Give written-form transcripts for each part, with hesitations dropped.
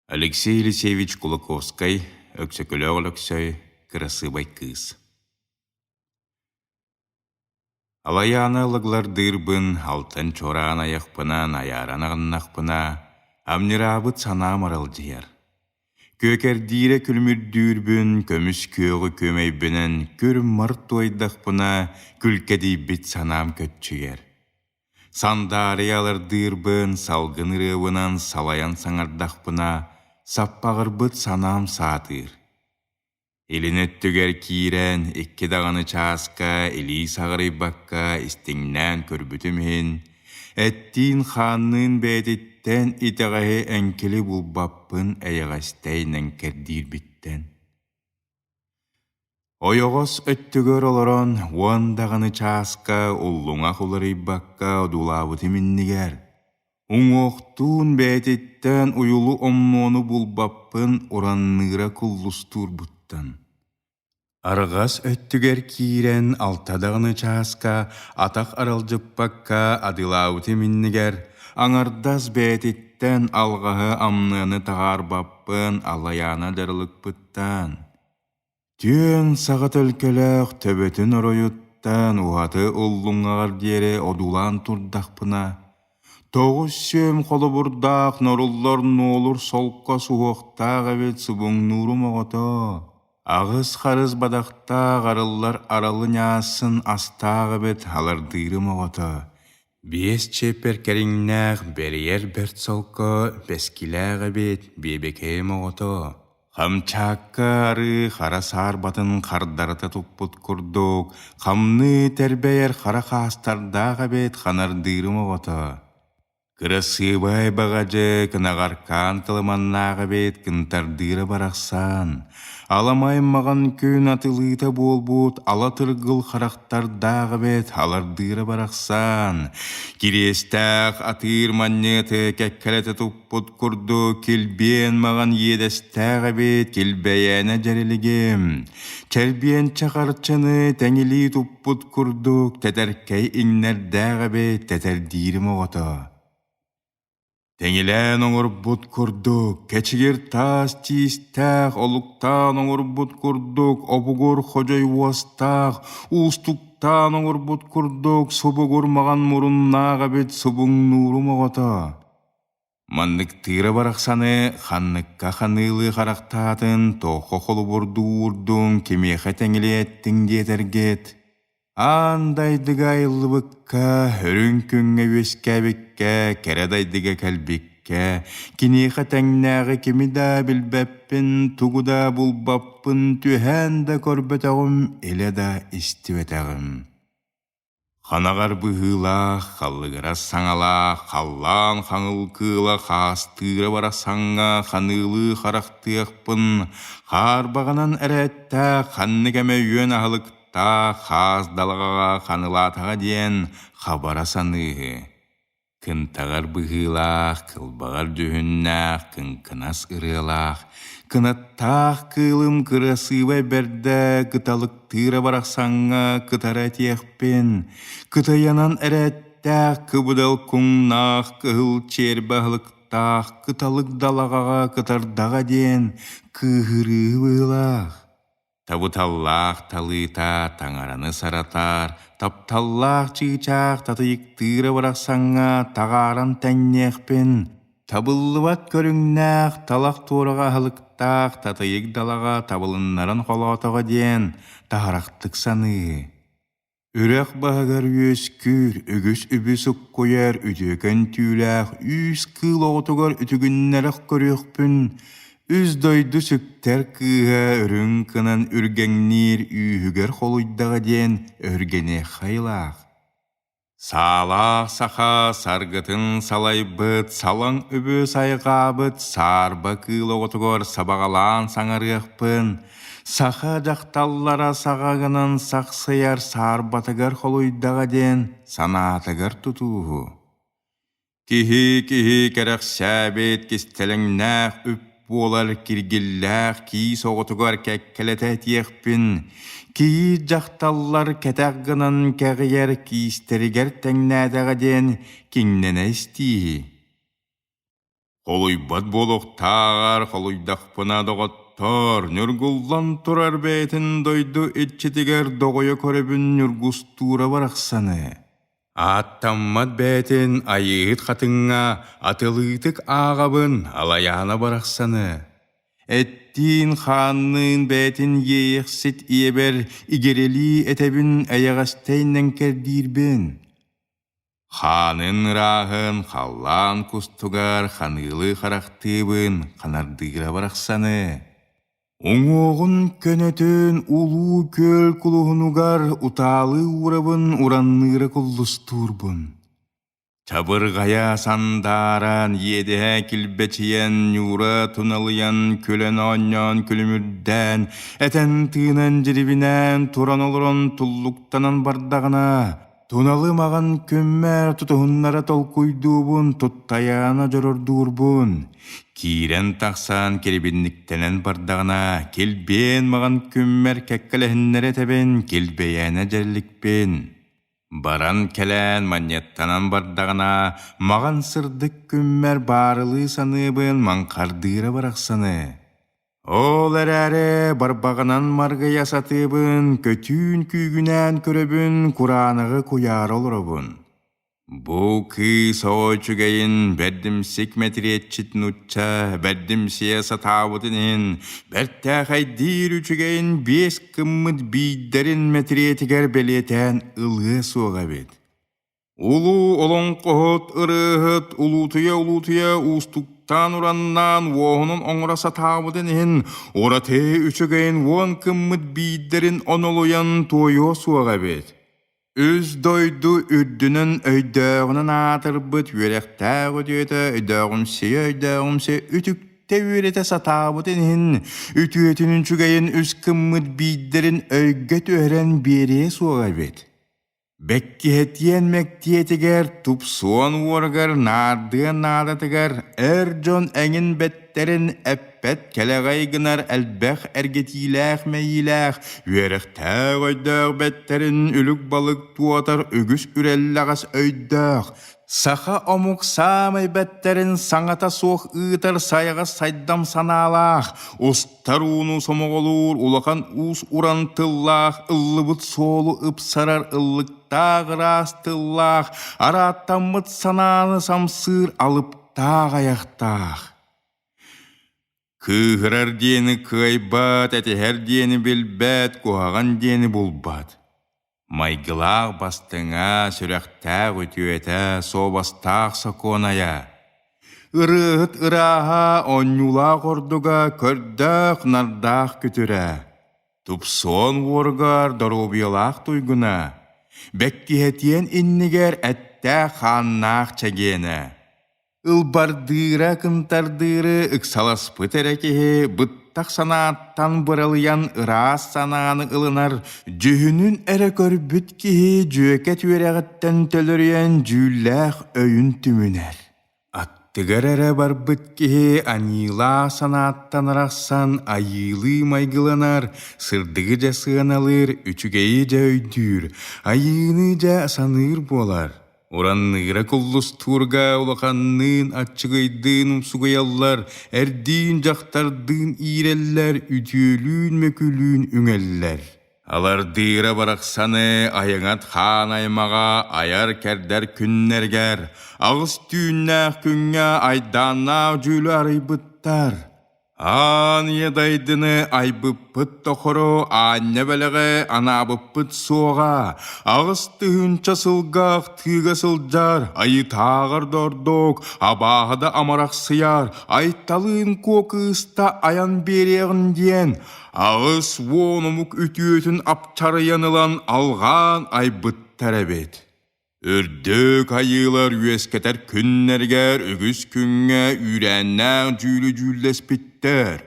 Алексей Елисеевич Кулаковскай, Өксөкөлөөх Өлөксөй, Кырасыабай кыыс Алайааны ылыглардыырбын, алтан чуораан айахпынан айааран аҕыннахпына, амньыраабыт санаам аралдьыйар. Күөкэрдиирэ күлүмүрдүүрбүн, көмүс күөҕү күөмэйбинэн күр-мар туойдахпына, күлкэдийбит санаам көччүйэр. Сандаарыйа алардыырбын, салгын ырыабынан салайан саҥардахпына, саппаҕырбыт санаам саатыыр. Илин өттүгэр киирэн, икки даҕаны чааска илии саҕарыйбакка истиҥнээн көрбүтүм иһин, эттиин-хаанныын бэйэтиттэн итэҕэһи эҥкили булбаппын эйэҕэстэй нэҥкэрдиирбиттэн. Ойоҕос өттүгэр олорон уон даҕаны чааска уллуҥах уларыйбакка одуулаабытым иннигэр, уҥуохтуун бэйэтиттэн уйулу омнуону булбаппын уранныыра куллустуурбуттан. Арҕас өттүгэр киирэн алта даҕаны чааска атах аралдьыппакка адылаабытым иннигэр, аҥардас бэйэтиттэн алҕаһы амныаны таһаарбаппын алайаана дьарылыкпыттан. Түөн саҕа төлкөлөөх төбөтүн оройуттан уһаты уллуҥаҕар диэри одуулаан турдахпына, тоҕус сүөм холобурдаах норуллар нуолур солко суһуохтаах эбит субуҥнуурум оҕото, аҕыс харыс бадахтаах арыллар аралы ньаассын астаах эбит алардыырым оҕото, биэс чиэппэр кэриҥнээх бэрийэр бэрт солко бэскилээх эбит биэбэкэйим оҕото. Хамчаакка арыы хара саарбатын хардарыта туппут курдук, хамныы тэрбэйэр хара хаастардаах эбит ханардыырым оҕото. Кырасыабай баҕадьы кынаҕаркаан кылыманнаах эбит кынтардыыра барахсан, аламай маҕан күн атылыыта буолбут ала тыргыл харахтардаах эбит алардыыра барахсан, кириэстээх атыыр манньыаты кэккэлэтэ туппут курдук килбиэн маҕан иэдэстээх эбит килбэйээнэ дьэрилигим, чэрбиэнчэ харчыны тэҥилии туппут курдук тэтэркэй иҥнэрдээх эбит тэтэрдиирим оҕото. Тэҥилээн оҥорбут курдук, кэчигир таас тиистээх, олуктаан оҥорбут курдук, обугур ходьой уостаах, уустуктаан оҥорбут курдук, субугур маҕан муруннаах эбит субуҥнуурум оҕото. Маннык тыыра барахсаны ханныкка ханыылыы харахтаатын, туохха холобурдуу уурдуҥ, кимиэхэ тэҥилиэттиҥ диэтэргит, Аан дайдыга айыллыбыкка, үрүҥ күҥҥэ үөскээбиккэ, кэрэ дайдыга кэлбиккэ, киниэхэ тэҥнээҕи кими да билбэппин, тугу да булбаппын, түһээн да көрбөтөҕүм, илэ да истибэтэҕим. Ханаҕар быһыылаах, халлыгырас саҥалаах, халлаан хаҥыл кыыла хаастыыра барахсаҥҥа ханыылыы харахтыахпын, хаарбаҕынан эрээттээх ханнык эмэ үөн аһылыктаах хаас далаҕаҕа ханылаатаҕа диэн хабара саныыһы. Кынтаҕар быһыылаах, кылбаҕар дьүһүннээх, кыҥкынас ырыалаах, кынаттаах кыылым кырасыыбай бэрдэ кыталыктыыра барахсаҥҥа кытара этиэхпин, кытайанан эрээттээх кыбыдал куҥнаах кыһыл чиэрбэ аһылыктаах кыталык далаҕаҕа кытардаҕа диэн кыыһырыы быһыылаах. Табыталлаах талыыта таҥараны саратар, тапталлаах чыычаах татыйыктыыра барахсаҥҥа таҕааран тэҥниэхпин, табыллыбат көрүҥнээх талах туораҕа аһылыктаах татыйык далаҕа табылыннаран холоотоҕо диэн таһарахтык саныы. Үрэх баһыгар үөскүүр, үгүс үбү суккуйар үтүөкэн түүлээх үүс кыыл оҕотугар үтүгүннэрэх көрүөхпүн, үс дойду сүктэр кыыһа үрүҥ кынан үргэҥниир үүһүгэр холуйдаҕа диэн өһүргэниэххэ айылаах. Саалаах саха саргытын салайбыт, салаҥ үбү сайҕаабыт саарба кыыл оҕотугар сабаҕалаан саҥарыахпын, саха дьахталлара саҕа гынан сахсыйар саарбатыгар холуйдаҕа диэн санаатыгар тутууһу. Киһи киһи кэрэхсээбит кистэлэҥнээх үп буолар киргиллээх киис оҕотугар кэккэлэтэ этиэхпин, кийиит дьахталлар кэтэх гынан кэҕийэр киистэригэр тэҥнээтэҕэ диэн киҥнэнэ истииһи. Холуйбат буолуохтааҕар холуйдахпына, доҕоттоор, ньургуллан турар бэйэтин дойду иччитигэр доҕуйа көрөбүн Ньургустуура барахсаны. Ааттаммат бэйэтин Айыыһыт хатыҥҥа атылыытык ааҕабын Алайаана барахсаны. Эттиин-хаанныын бэйэтин иэйэхсит ийэбэр игирэлии этэбин эйэҕэстэй нэҥкэрдиирбин. Хаанын ырааһын халлаан кустугар ханыылыы харахтыыбын ханардыыра барахсаны. Уҥуоҕун көнөтүн улуу күөл кулуһунугар утаалыы уурабын уранныыра куллустуурбун. Чабырҕайа сандааран, иэдэһэ килбэчийэн, ньуура туналыйан, күлэн оонньоон күлүмүрдээн, этэн-тыынан дьирибинээн, туран олорон туллуктанан бардаҕына, Туналы маҕан күммэр тутуһуннара толкуйдуубун, туттайаана дьорордуурбун. Киирэн тахсан кирибинниктэнэн бардаҕына, килбиэн маҕан күммэр кэккэлэһиннэрэ этэбин, килбэйээнэ дьэлликпин. Баран кэлэн манньыаттанан бардаҕына, маҕан сырдык күммэр баарылыы саныыбын маҥхардыыра барахсаны. Ол эрээри барбаҕынан маргыйа сатыыбын, көтүүн күүгүнээн көрөбүн, кураанаҕы куйаара олоробун. Бу кыыс оо үчүгэйин бэрдимсик мэтириэтчит нуучча бэрдимсийэ сатаабытын иһин бэртээхэйдиир үчүгэйин биэс гыммыт биирдэрин мэтириэтигэр бэлиэтээн ылыа суох эбит. Улуу олоҥхоһут, ырыаһыт улуутуйа-улуутуйа уустуктаан ураннаан уоһунан оҥоро сатаабытын иһин ураты үчүгэйин уон кыммыт биирдэрин онолуйан туойуо суох эбит. Үс дойду үрдүнэн өйдөөҕүнэн аатырбыт үөрэхтээх үтүөтэ өйдөөҕүмсүйэ өйдөөҕүмсүйэ үтүктэ үөрэтэ сатаабытын иһин үтүөтүн үчүгэйин үс кыммыт биирдэрин өйгө түһэрэн биэриэ суох эбит. Бэккиһэтиэн мэктиэтигэр, тупсуон уоругар, наардыан наадатыгар эр дьон эҥин бэттэрин эппэт кэлэҕэй гынар элбэх эргитиилээх мэйиилээх, үөрэхтээх өйдөөх бэттэрин үлүк балык туотар үгүс үрэллэҕэс өйдөөх, Саха омук саамай бэттэрин саҥата суох ыытар сайаҕас сайдам санаалаах, устар ууну сомоҕолуур улахан уус-уран тыллаах, ыллыбыт суолу ыпсарар ыллыктаах ыраас тыллаах, арааттаммыт санааны самсыыр алыптаах айахтаах. Кыыһырар диэни кыайбат, этиһэр диэни билбэт, куһаҕан диэни булбат. Майгылаах бастыҥа, сүрэхтээх үтүөтэ, суобастаах сокуонайа. Ырыаһыт ырааһа, оонньуулаах ордуга, көрдөөх, нардаах күтүрэ. Тупсуон уоругар доруобуйалаах туйгуна, бэккиһэтиэн иннигэр эттээх-хааннаах чэгиэнэ. Ылбардыыра кынтардыыры ыксаласпыт эрэ киһи быттах санааттан быралыйан ыраас санааны ылынар, дьүһүнүн эрэ көрбүт киһи дьүөкэ түөрэҕиттэн төлөрүйэн дьүүллээх өйүн түмүнэр. Аттыгар эрэ барбыт киһи аньыылаах санааттан арахсан айыылыы майгыланар, сырдыгы дьэ сыаналыыр, үчүгэйи дьэ өйдүүр, айыыны дьэ саныыр буолар. Уранныыра куллустуурга улаханныын, аччыгыйдыын умсугуйаллар, эрдиин, дьахтардыын иирэллэр, үтүөлүүн, мөкүлүүн үҥэллэр. Алардыыра барахсаны айаҥат хаан аймаҕа айар-кэрдэр күннэригэр аҕыс түүннээх күҥҥэ айдааннаах дьүүлү арыйбыттар. Аан ийэ дайдыны айбыппыт тохору аанньа бэлэҕи анаабыппыт суоҕа, 8000 сылга ахтыыга сылдьар, айытааҕар да ордук, абааһы да амарахсыйар, айталыын куо кыыста айан биэриэҕин диэн, 80 омук үтүөтүн апчарыйан ылан алҕаан айбыттар эбит. Үрдүк айыылар үөскэтэр күннэригэр үгүс күҥҥэ үүрээннээх дьүүлү дьүүллэспиттэр.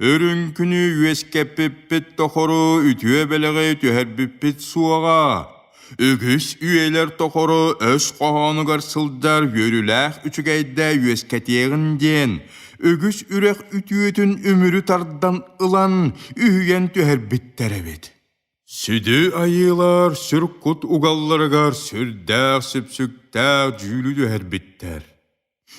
Үрүҥ күнү үөскэппиппит тохору үтүө бэлэҕи түһэрбиппит суоҕа. Үгүс үйэлэр тохору өс хоһоонугар сылдьар үөрүүлээх үчүгэйдэ үөскэтиэҕин диэн, үгүс үрэх үтүөтүн үмүрү тардан ылан үһүйэн түһэрбиттэр эбит. Сүдү айыылар сүр-кут угалларыгар сүрдээх сүпсүктээх дьүүлү түһэрбиттэр.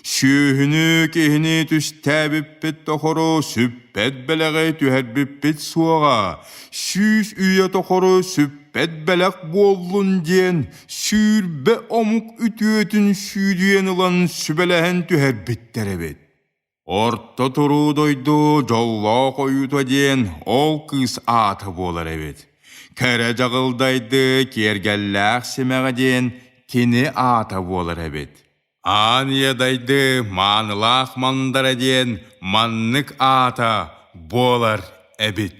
Сүөһүнү киһини түстээбиппит тохору сүппэт бэлэҕи түһэрбиппит суоҕа, 100 үйэ тохору сүппэт бэлэх буоллун диэн 20 омук үтүөтүн сүүдүйэн ылан сүбэлэһэн түһэрбиттэр эбит. Орто туруу дойду дьоллоох ойуута диэн ол кыыс аата буолар эбит. Кэрэ дьаҕылдайды киэргэллээх симэҕэ диэн кини аата буолар эбит. Аан ийэ дайды маанылаах мандара диэн маннык аата буолар эбит.